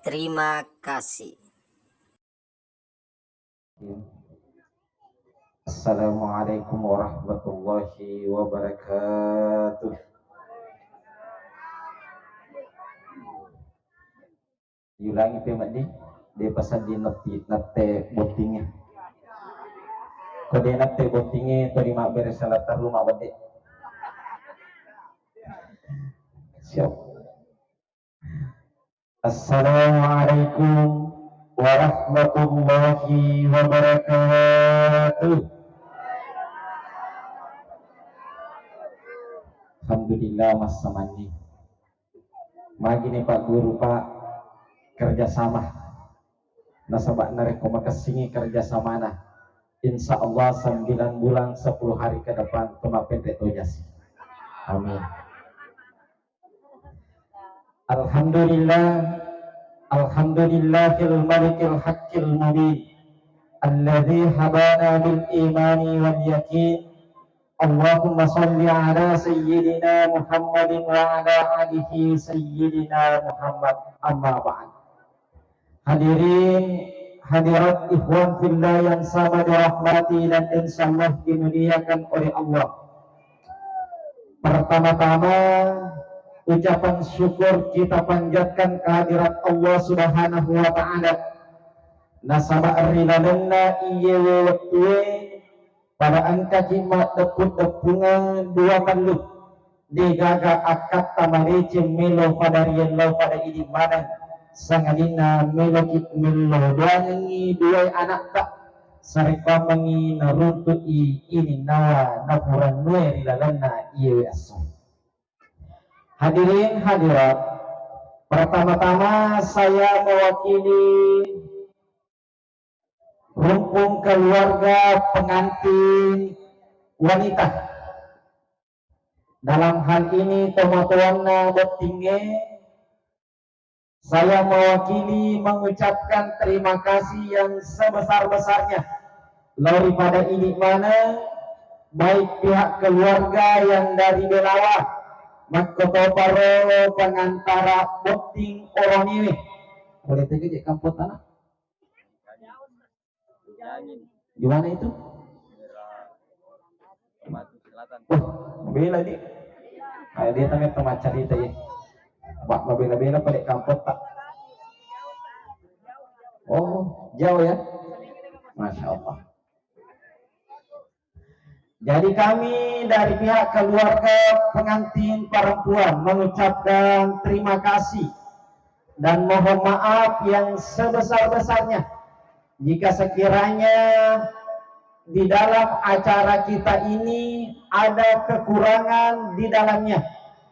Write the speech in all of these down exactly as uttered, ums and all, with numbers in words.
Terima kasih. Assalamualaikum warahmatullahi wabarakatuh. Diulangi pe, Maddi, de' pasaddi nette, nette bottingnge. Ko de' nette bottingnge, tuli mabbere salatteru mabedde. Siap. Assalamualaikum warahmatullahi wabarakatuh. Alhamdulillah, massamanni. Magi ni Pak Guru, Pak, kerjasama. Nasaba narekko makessingi kerjasamana, insya Allah sembilan bulan, sepuluh hari ke depan, tu mappenre' tojasi. Amin. Alhamdulillah, alhamdulillahil malikil haqqil mubin, alladzi hadana bil imani wal yakin. Allahumma salli ala sayyidina Muhammadin wa ala alihi sayyidina Muhammad. Amma ba'd. Hadirin hadirat, ikhwan fillah yang sama dirahmati dan insyaallah dimuliakan oleh Allah. Pertama-tama, ucapan syukur kita panjatkan kehadirat Allah Subhanahu wa Ta'ala. Nasaba ri lalenna iyewe wettue, pada engkaki maddeppu-deppungeng dua tellu. De'gaga akkatta madeceng melo pada riellau pada idi maneng, sangadinna meloki mello doangengngi duae anakta, sarebbammengngi naruntu'i ininnawa napurannue ri lalenna iyewe esso. Hadirin hadirat, pertama-tama saya mewakili rumpun keluarga pengantin wanita. Dalam hal ini, tomatoanna bottingnge, saya mewakili mengucapkan terima kasih yang sebesar-besarnya lao ri pada idi maneng, baik pihak keluarga yang dari Belawa, makkotoparo pengantara botting oroniwe. Boleh tege je kampung tanah? Di mana itu? Oh, bela di. Ayo, dia tanya teman cerita ya. Bak mabela-bela pada kampung tak. Oh, jauh ya. Masya Allah. Jadi kami dari pihak keluarga pengantin perempuan mengucapkan terima kasih dan mohon maaf yang sebesar-besarnya jika sekiranya di dalam acara kita ini ada kekurangan di dalamnya.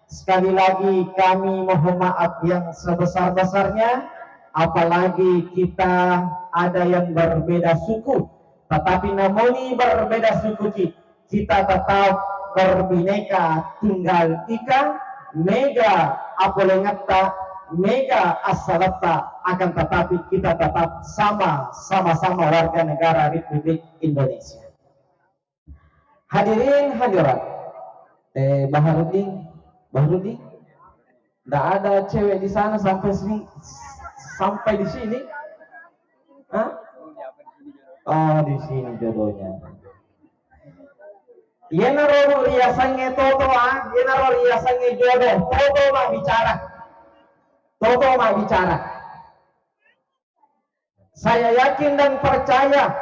Sekali lagi kami mohon maaf yang sebesar-besarnya, apalagi kita ada yang berbeda suku, tetapi namuni berbeda suku ki, kita tetap berbineka tunggal ika, mega apolengetta, mega assaletta, akan tetapi kita tetap sama, sama-sama warga negara Republik Indonesia. Hadirin hadirat, eh, Baharudin, Baharudin, ndak ada cewek di sana sampai sini, sampai di sini? Hah? Oh, di sini jodohnya. Iyanaro riasengnge toto, ah, iyanaro riasengnge jodoh. Toto mabbicara. Toto mabbicara. Saya yakin dan percaya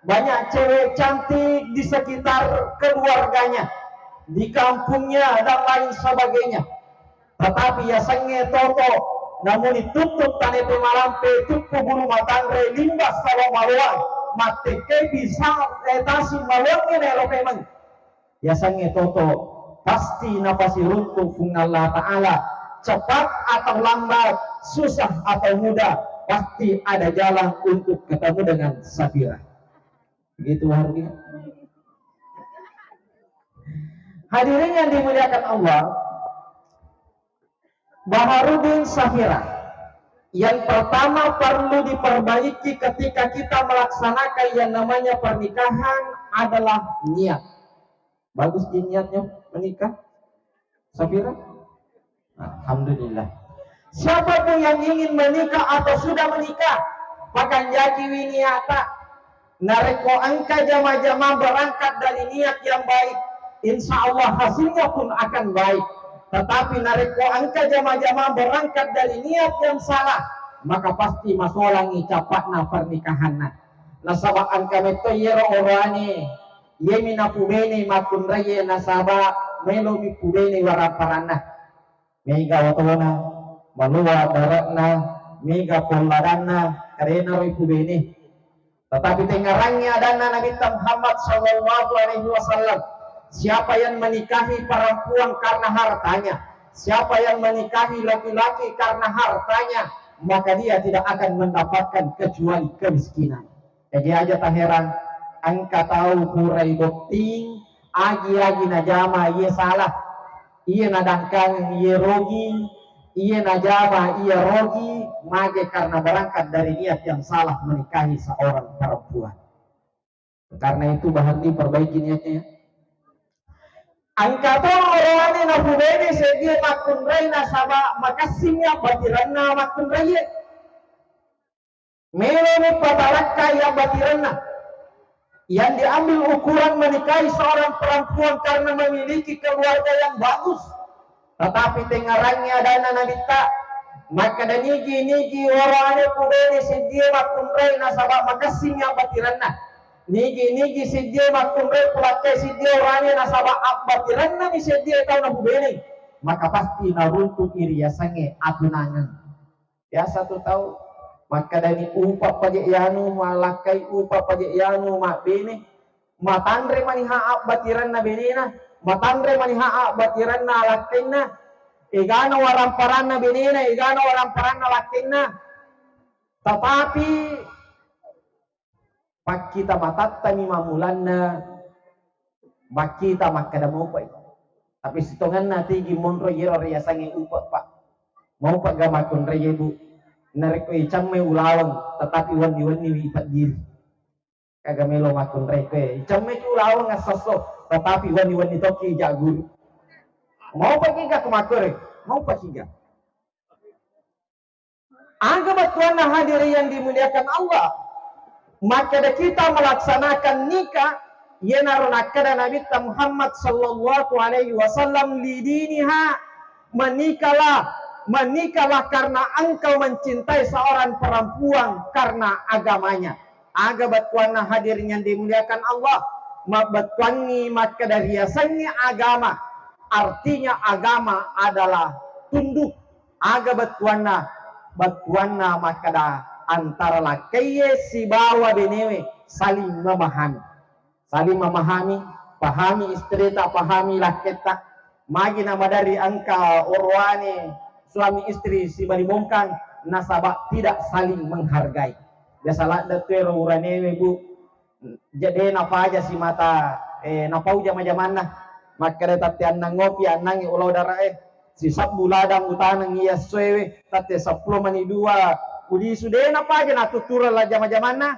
banyak cewek cantik di sekitar keluarganya, di kampungnya, dan lain sebagainya. Tetapi yasengnge toto, namuni tuttu tane pemalampe, tuppu bulu matanre, limbas salo maloang, mattekke bisa, eh, tasi maloang, elo memeng. Yasengnge toto, pasti napasiruntu Puang Allah Ta'ala. Cepat atau lambat, susah atau mudah, pasti ada jalan untuk ketemu dengan Safira. Begitu, Baharudin. Hadirin yang dimuliakan Allah, Baharudin, Safira, yang pertama perlu diperbaiki ketika kita melaksanakan yang namanya pernikahan adalah niat. Bagus di niatnya menikah, Safira? Alhamdulillah. Siapapun yang ingin menikah atau sudah menikah, pakanjakiwi niata. Narekko engka jama-jama berangkat dari niat yang baik, insya Allah hasilnya pun akan baik. Tetapi narekko engka jama-jama berangkat dari niat yang salah, maka pasti masolangi capakna pernikahanna. Nasaba engka metto iyero oroane, iyemi napubene makkunraie nasaba melomi pubene waramparanna. Mega otona, maloa dare'na, mega polladanna, kadenaro ipubene. Tetapi tengngerangngi adanna Nabitta Muhammad sallallahu alaihi wasallam, siapa yang menikahi perempuan karena hartanya, siapa yang menikahi laki-laki karena hartanya, maka dia tidak akan mendapatkan kecuali kemiskinan. Jadi aja taherang, engka tau purai botting, agi-agi najama iye salah, iye nadangkangeng iye rogi, iye najama iye rogi, mage karena berangkat dari niat yang salah menikahi seorang perempuan. Karena itu, Bahardi, perbaiki niatnya, ya. Engka to oroane napubene seddie makkunrai nasaba makessing abbatirenna makkunraie. Meloni patarakkai abbatirenna. Yang diambil ukuran menikahi seorang perempuan karena memiliki keluarga yang bagus. Tetapi tengngerangngi adanna Nabitta, makkeda, nigi-nigi oroane pubene seddie makkunrai nasaba makessing abbatirenna. Nigi-nigi seddie makkunrai pulakkai seddie oroane nasaba abbatirennami seddie tau napubene, maka pasti naruntu'i riasengnge atunangang. Biasa tu tau makkedani, upa paje yanu malakkai, upa paje yanu mabbene, matanre maniha abbatirenna benena, matanre maniha abbatirenna alakkainna, egana waramparanna benena, egana waramparanna alakkainna. Tetapi pakkita matattami mammulanna, makkita makkeda maupai. Tapi sitongenna tigi monro iyero riasengnge upa, Pak. Maupa ga makkunraie, Bu? Narekko icammai ulaweng, tetapi wenni-wenniwi ipeddiri. Kaga melo makkunrai koe. Icammeki ulaweng assesso, tetapi wenni-wenni tokki ija guru. Maupa kiga ko makkore? Maupa kiga? Aga bettuanna hadirin yang dimuliakan Allah. Makkeda kita melaksanakan nikah, iyanaro nakkeda Nabitta Muhammad sallallahu alaihi wasallam, lidiniha, menikahlah, menikahlah karena engkau mencintai seorang perempuan karena agamanya. Aga bettuanna hadirin yang dimuliakan Allah, mabbettuangngi makkeda riasengnge agama, artinya agama adalah tunduk. Aga bettuanna? Bettuanna makkeda antara lakkaiye sibawa benewe saling memahami. Saling memahami, pahami istrita, pahami lakketta. Magi na maderri engka oroane suami istri sibali bongkang nasaba tidak saling menghargai. Biasa ladde tu ero uranewe, Bu, jadi napaja simata, eh, napau jama-jamanna. Makkeda tette annang ngopi, annangngi ulau darae. Sisabbu ladang utaneng iya essoewe, tette seppulo mani dua ulisu, de napaja natuttureng la jama-jamanna.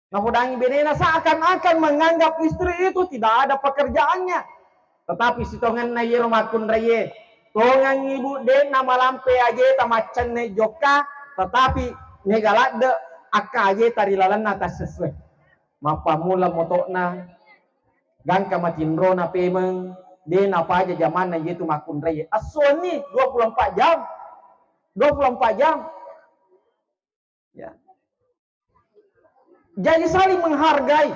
Napodangi benena seakan-akan menganggap istri itu tidak ada pekerjaannya. Tetapi sitongenna iyero makkunraie, tongengngi, Bu, de namalampe ajeta maccenne jokka, tetapi mega ladde akka ajeta ri lalenna tassessue. Mappammula motokna, gangka matinrona pemeng, de napaja jamanna iyetu makkunraie. Esso wenni dua puluh empat jam. Dua puluh empat jam. Ya. Jadi saling menghargai.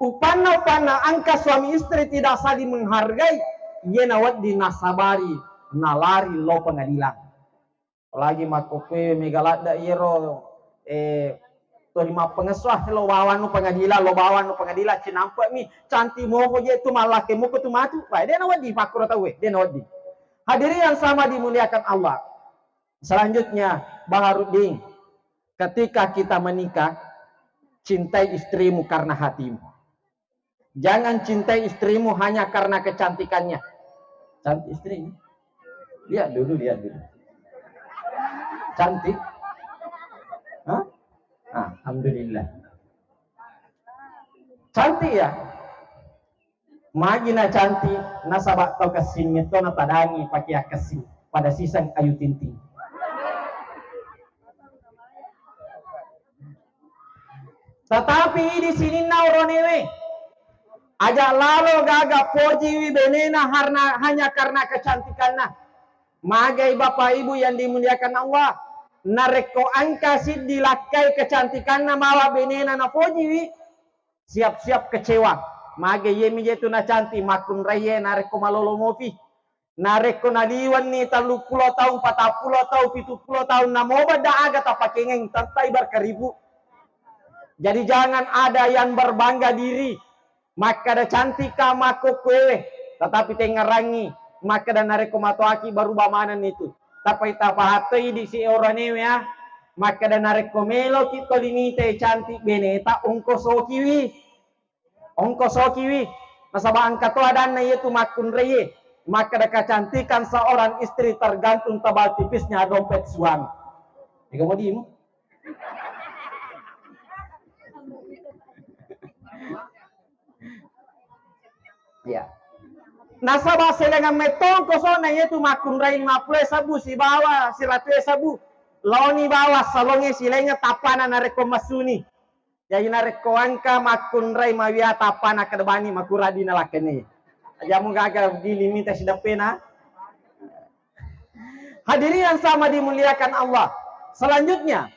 Upanna, upanna engka suami istri tidak saling menghargai, iyena wedding nasabari nalari lo pengadilan. Apalagi makkokkoe mega ladde iyero, eh, toni mappengesso, ah, lo bawannu pengadilan, lo bawannu pengadilan, cinampe'mi, cantik moko je tu, mallakke moko tu matu. Wah, de nawedding pakkuro tauwe, de nawedding. Hadirin yang sama dimuliakan Allah. Selanjutnya, Baharudin, ketika kita menikah, cintai istrimu karena hatimu. Jangan cintai istrimu hanya karena kecantikannya. Cantik istrinya. Lihat dulu, lihat dulu. Cantik? Hah? Alhamdulillah. Cantik ya? Magi na cantik, nasaba tau kessing metto natadangi pake akkessing. pada siseng Ayu Ting Ting. Tetapi idi sininna oroanewe, aja lalo gaga pojiwi benena harna, hanya karena kecantikanna. Magai Bapak Ibu yang dimuliakan Allah, narekko engka siddi lakkai kecantikanna mawa benena napojiwi, siap-siap kecewa. Magai yemi je tu nacantik makkunraiye narekko malolo mopi. Narekko naliwenni telluppulo taung, patappulo taung, pituppulo taung, namo bedda aga tapakengeng, tettai berkeribu. Jadi jangan ada yang berbangga diri. Makkeda cantikka makkokkoewe, tetapi tengngerangngi makkeda narekko matoaki berubah manenni tu. Tapi tapahattoi di si oroanewe, ah. Makkeda narekko meloki toli mite cantik beneta, ongkosokiwi. Ongkosokiwi. Nasaba engka to adanna iyatu makkunraiye. Makkeda kecantikan seorang istri tergantung tebal tipisnya dompet suami. Ega modimu? Iya. Nasaba selengang mettong kosona iyatu makkunrai lima puluh sabbu sibawa siratu sabbu. Laoni bawa salonge silenga tappana narekko massuni. Jadi narekko engka makkunrai mawiata appana kedebani makuradi nalakkene. Ajamu gaga gili mita sidappena. Hadirin yang sama dimuliakan Allah. Selanjutnya,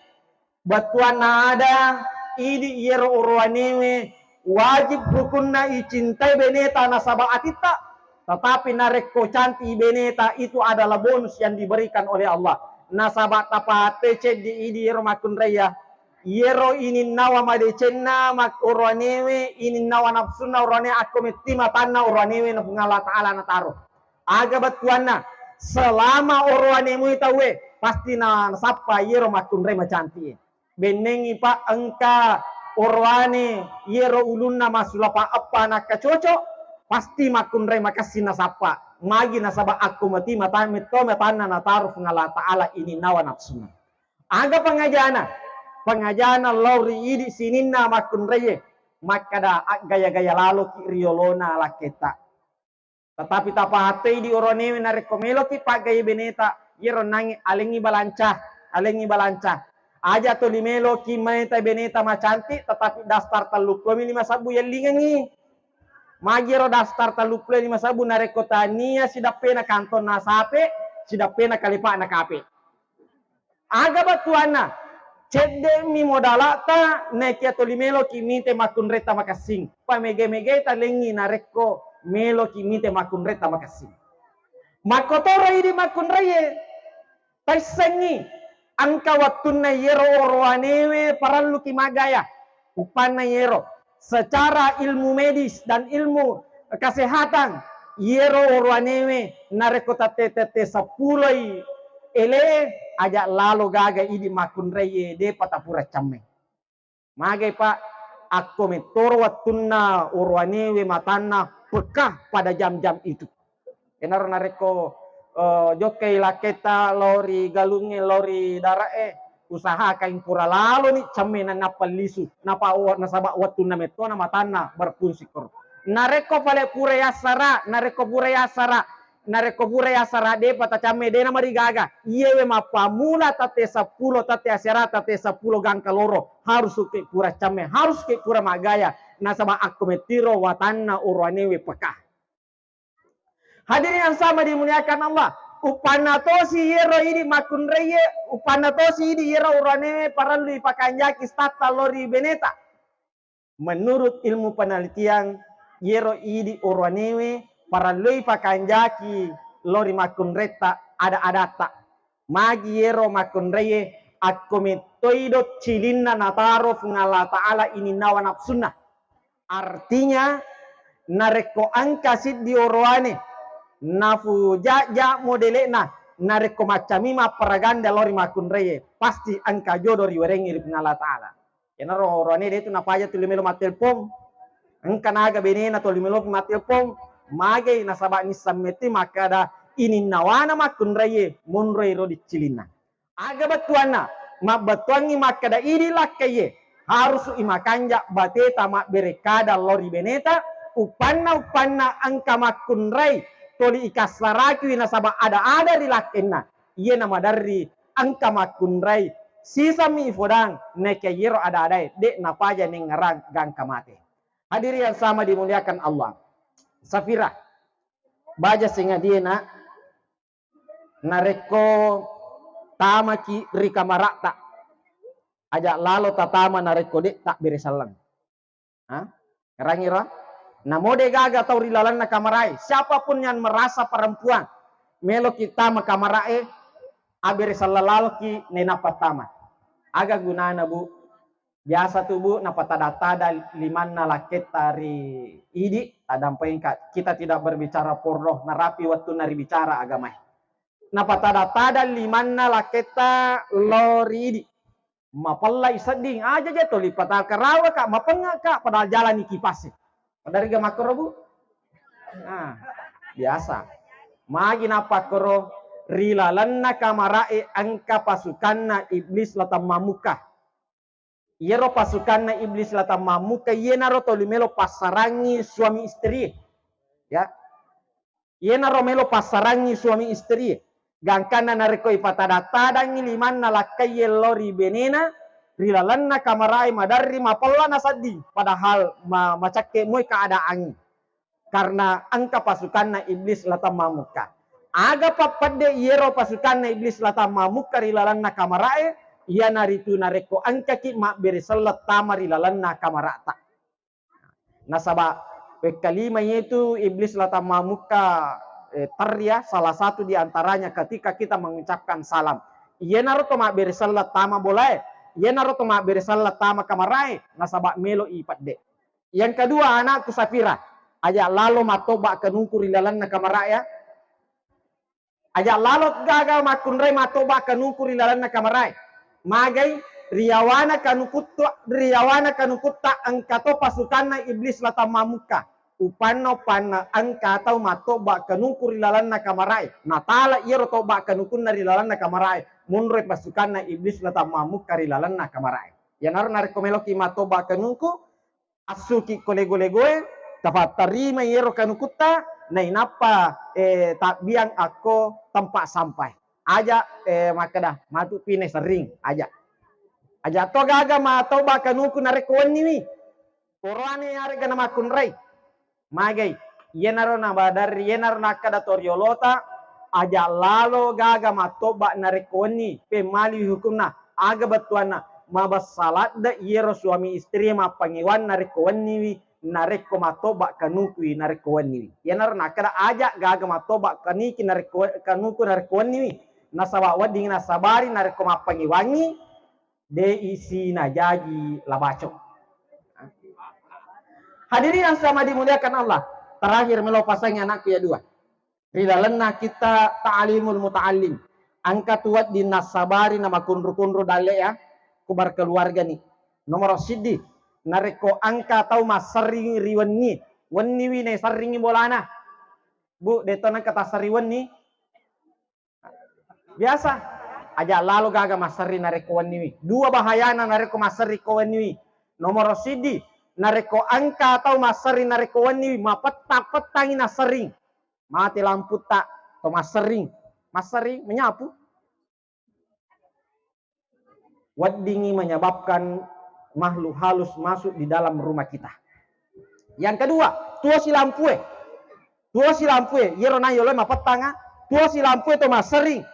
bettuanna ada idi iyero oroanewe wajib hukunna icintai beneta nasaba atitta. Tetapi narekko cantik beneta, itu adalah bonus yang diberikan oleh Allah. Nasaba tapahatte ceddi idi iyero makkunraiya. Iyero ininnawa madecenna mak-, oroanewe, ininnawa nafsunna oroane akko metti matanna oroanewe na Puang Allah Ta'ala nataro. Aga bettuanna, selama oroane mui tauwe, pasti na-, nasappa iyero makkunrai macanti'e. Bennengngi, Pak, engka oroane iyero ulunna massulapa eppa nakkacoco, pasti makkunrai makessing nasappa. Magi nasaba akko meti mata-, metto matanna nataro Puang Allah Ta'ala ininnawa nafsunna. Aga pangajana? Pangajana lao ri idi sininna makkunraie, makkada aggaya-gaya laloki ri yolona lakketta. Tetapi tapahattei di oroanewe narekko meloki paggaye beneta, iyero nangi alengngi balanca, alengngi balanca. Aja toli meloki meta beneta macantik, tetapi daftar telluppulomi lima sabbu yellingengngi. Magi ero daftar telluppulo lima sabbu narekko tania sidappena kantonna sape, sidappena kalepa'na kape. Aga bettuanna? Cedde'mi modala'ta naekia toli meloki mite makkunretta makessing. Pamega-megai talengngi narekko meloki mite makkunretta makessing. Makkotoro idi makkunraie, taissengngi engka wettunna iyero oroanewe parelluki maggaya. Uppanna iyero, secara ilmu medis dan ilmu kesehatan, iyero oroanewe narekko tette-tette seppuloi ele, aja lalo gaga idi makkunraie, depa tapura cammeng. Magai, Pak, akko mettoro wettunna oroanewe matanna pekah pada jam-jam itu. Enaro narekko, eh, jokkai lakketta lao ri galungnge, lao ri dare'e, usahakan pura laloni camme nanappa lisu. Napa wa-, nasaba wettunna mettona matanna berfungsi koro. Narekko pale pura yassara, narekko pura yassara, narekko pura yassara depa tacamme, dena marigaga. Iyewe mappammula tette seppulo, tette asera, tette seppulo gangka loro. Harusuki pura camme, harusuki pura maggaya. Nasaba akko mettiro watanna oroanewe pekah. Hadirin yang sama dimuliakan Allah, uppanna tosi iyero idi makkunraie, uppanna tosi idi iyero oroanewe parellu ipakanjaki statta lao ri beneta. Menurut ilmu penelitian, iyero idi oroanewe parellui ipakanjaki lao ri makkunretta ada-adatta. Magi iyero makkunraie akko mettoi doccilinna nataro Puang Allah Ta'ala ininnawa nafsunna. Artinya, narekko engka siddi oroane, nafuja'ja modele'na, narekko maccami mapparaganda lao ri makkunraie, pasti engka jodo riwerengngi ri Puang Allah Ta'ala. Iyanaro oroane de tu napaja tuli melo mattelpong. Engka naga benena tuli melo mattelpong, magai nasaba nisseng metti makkada ininnawana makkunraie monroi ro diccilinna. Aga bettuanna? Mabbettuangngi makkada idi lakkaiye, harusu i makanja bateta mabbere kada lao ri beneta, uppanna, uppanna engka makkunrai toli ikassarakiwi nasaba ada-ada ri lakkenna, iyena maderri engka makkunrai, sisami ifodang, naekia iyero ada-adae de' napaja nengngerang gangka mate. Hadirin yang sama dimuliakan Allah. Safira, baja sengadiena, narekko tamaki ri kamara'ta, aja lalo tatama narekko de' tabbere selleng. Ha? Erangiro? Namo de' gaga tau ri lalenna kamarae, siapapun yang merasa perempuan, meloki tama kamarae, abbere selleng laloki nainappa tama. Aga gunana, Bu? Biasa tu, Bu, napatada-tada limanna lakketta ri idi, tadampengka, kita tidak berbicara porno, narapi wettunna ribicara agamae. Napatada-tada limanna lakketta lo ri idi. Mapellai sedding, aja je toli patakkarawa ka, mapengnga ka, padahal jalani kipas e. Padariga makkoro, Bu? Nah, biasa. Magi nappakkoro, ri lalenna kamarae engka pasukanna iblis la temmamukka. Iyaro pasukanna iblis la temmamukka, iyenaro toli melo passarangi suami istri. Ya. Iyenaro melo passarangi suami istri. Gangkanna narekko ipatada-tadangngi limanna lakkaiye lao ri benena, ri lalenna kamarae maderri mapella nasedding, padahal ma-, macakke moi keadaangngi. Karena engka pasukanna iblis la temmamukka. Aga pappedde iyero pasukanna iblis la temmamukka ri lalenna kamarae, iyanaritu narekko engkaki mabbere selleng tama ri lalenna kamara'ta. Nasaba wekka lima yetu iblis la temmamukka, eh, terria, salah satu di antaranya ketika kita mengucapkan salam. Iyanaro to mabbere selleng tama bolae, iyanaro to mabbere selleng tama kamarae, nasaba melo ipedde. Yang kedua, anakku Safira, aja lalo mattoba kanuku ri lalenna kamarae ya. Aja lalo gaga makkunrai mattoba kanuku ri lalenna kamarae. Magai, riyawana kanukutta, riyawana kanukutta engka to pasukanna iblis la temmamukka. Upanna, upanna engka tau mattoba kanuku ri lalenna kamarae. Natala iyaro toba kanukunna ri lalenna kamarae. Monroi pasukanna iblis la temmamukka ri lalenna kamarae. Iyanaro narekko meloki mattoba kanuku, assuki ko lego-legoe, tafattarima iyero kanukutta, nainappa, eh, tabbiang akko tempat sampah. Aja, eh, makkeda, matu pine sering, aja. Aja to gaga matoba kanuku narekko wenniwi. Koroane arega namakkunrai. Magai, iyanaro nabadarri, iyanaro nakkeda to riolota, aja lalo gaga mattoba narekko wenni, pemmaliwi hukumna, aga bettuanna, mabessa ladde iyero suami istri mappangewang narekko wenniwi, narekko mattoba kanukui narekko wenniwi. Iyanaro nakkeda aja gaga mattoba kaniki narekko, kanuku narekko wenniwi, nasaba wedding nasabari narekko mappangewangi, de'i sinajaji labaco. Hadirin yang sama dimuliakan Allah, terakhir melo pasangi anakku ya dua. Ri lalenna kitta Ta'limul Muta'allim, engka tu wedding nassabari namakunru-kunru dalle ya, ku berkeluarga ni. Nomor siddi, narekko engka tau masserring ri wenni, wenniwi naserringi bolana. Bu, de to nengka tasserring wenni, Biasa, aja lalo gaga masserri narekko wenniwi. Dua bahayana narekko masserri ko wenniwi. Nomoro siddi, narekko engka tau masserri narekko wenniwi, mapettang-pettangi nasserring. Mate lamputta, to masserring. Masserring, menyapu. Weddingngi menyebabkan makhluk halus masuk di dalam rumah kita. Yang kedua, tuo silampue. Tuo silampue, iyero na yoloe mapettanga, tuo silampue to masserring.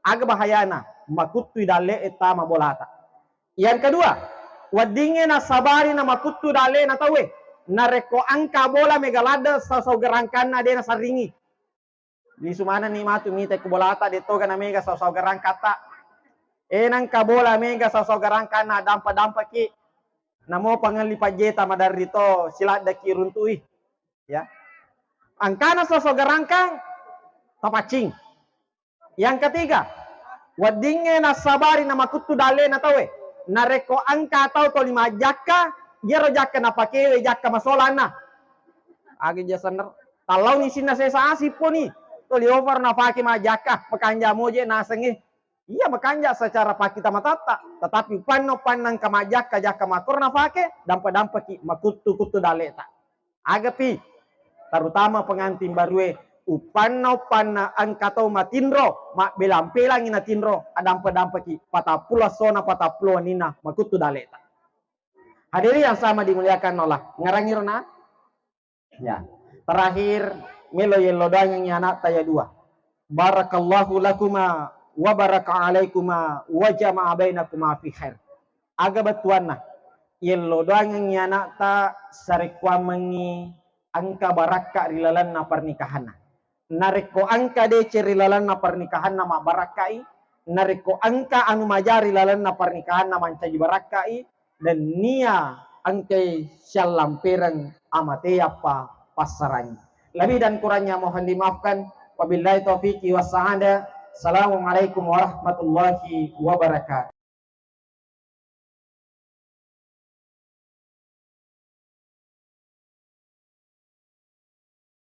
Aga bahayana? Makuttui dalle'e tama bolata. Yang kedua, weddingnge nasabari na makuttu dalle'na tauwe. Narekko engka bola mega ladde sau-sau gerangkanna de nasarringi. Lisu manenni matu mita ku bolata, de toga na mega sau-sau gerangkatta. E, nengka bola mega sau-sau gerangkanna, dampa-dampaki. Namo pangelli pajjeta maderri to siladdaki runtui. Ya. Engkana sau-sau gerangkang, tapaccing. Yang ketiga, weddingnge nassabari na makuttu dalle'na tauwe. Narekko engka tau toli majjakka, iyaro jakka napakewe jakka masolanna. Agi jasenner, tallauni sinna sesa asippo ni. Toli over nafake majjakka, makanja moje nasengnge. Iya makanja secara pakkita matatta, tetapi panno pannang ka majjakka jakka makkoro nafake, dampa-dampaki makuttu-kuttu dalle'ta. Agapi, terutama pengantin barue, uppanna-uppanna engka tau matinro, mabbela-belangi natinro, adampe-dampeki patappulo essona, patappulo wenninna makuttu daleta. Hadirin yang sama dimuliakan Allah, ngarangiro na? Ya. Terakhir, melo yello doangengngi anakta ya dua. Barakallahu lakuma wa baraka alaikuma wa jama'a bainakuma fi khair. Aga bettuanna? Yello doangengngi anakta sarekkuammengngi engka barakka ri lalenna pernikahanna. Narekko engka deceng ri lalenna pernikahanna mabbarakkai, narekko engka anu maja ri lalenna pernikahanna mancaji barakkai, nennia engkai siallampereng amateappa passarangi. Lebih dan kurangnya mohon dimaafkan. Wabillahi taufiqi wassa'adah. Assalamualaikum warahmatullahi wabarakatuh.